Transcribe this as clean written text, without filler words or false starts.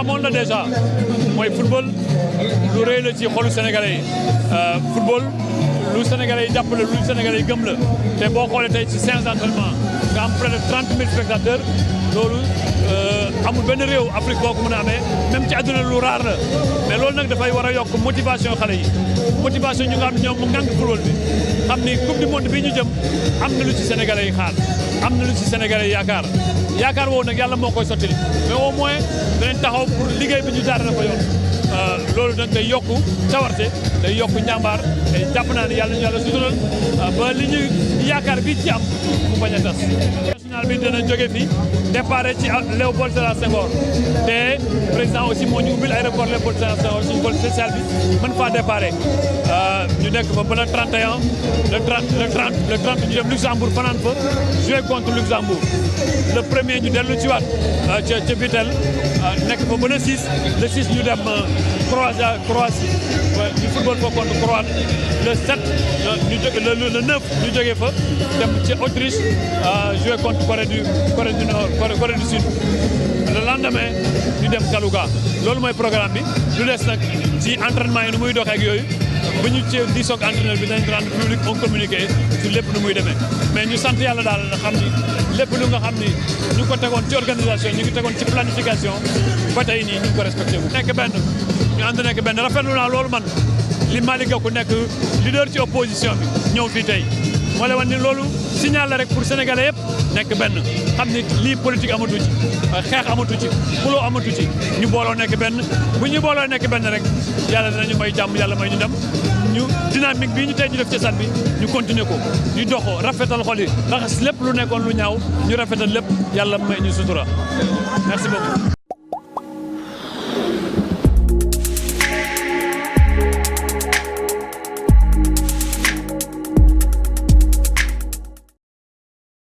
amoon la déjà mooy football lu rëy la ci xolu sénégalais yi football lu sénégalais yi jàppale lu sénégalais yi gëm la te boo xoolee tey ci séance d'entraînement nga am près de 30 000 spectateurs loolu amul benn réew Afrique boo ko mën a amee même ci àdduna lu raar la mais loolu nag dafay war a yokk motivation xale yi motivation ñu nga xam ne ñoom mu ngànk football bi xam ni coupe du monde bii ñu jëm am na lu ci sénégalais yi xaar am na lu ci sénégalais yi yaakaar woowu nag yàlla moo koy sotti mais au moins danañ taxaw pour liggéey bi ñu jaar na ko yoon loolu nag day yokku cawarte day yokku njàmbaar te jàpp naa ne yàlla ñu yàlla sutural ba li ñu yaakaar bi ci am mu bañ a tas national bi dina jóge fii départ ci Léopold Sédar Senghor te président aussi moo ñu ubbil aéroport Léopold Sédar Senghor suñu vol spécial bi mën faa départ ñu nekk fa ba le 31 le 30 ñu dem Luxembourg fanaan fa jouer contre Luxembourg le premier ñu dellu ci waat ca Vittel nekk fa ba le 6 ñu dem Croatie ñu football fa contre Croate le 7 le 9 ñu jógee fa dem ci Autriche jouer contre Corée du Nord Corée du Sud le lendemain ñu dem Kaluga loolu mooy programme bi lu des nag ci entraînement yi nu muy doxee ak yooyu bu ñu ci di soog entraîneur bi dañ rendre public on communiqué sur lépp nu muy demee mais ñu sant yàlla daal nga xam ni lépp lu nga xam ni ñu ko tegoon ci organisation ñu ngi tegoon ci planification ba tey nii ñu ngi ko respecté bu nekk benn ñu ànd nekk benn rafetlu naa loolu man li Malick Gakou nekk leader ci opposition bi ñëw fii tey moo lay wan ni loolu signal la rek pour sénégalais yëpp nekk benn xam ni lii politique amatu ci xeex amatu ci xuloo amatu ci ñu booloo nekk benn bu ñu booloo nekk benn rek yàlla dinañu may jàmm yàlla may ñu dem ñu dynamique bi ñu tey ñu def ci stade bi ñu continuer ko di doxoo rafetal xol yi raxas lépp lu nekkoon lu ñaaw ñu rafetal lépp yàlla may ñu sutura merci beaucoup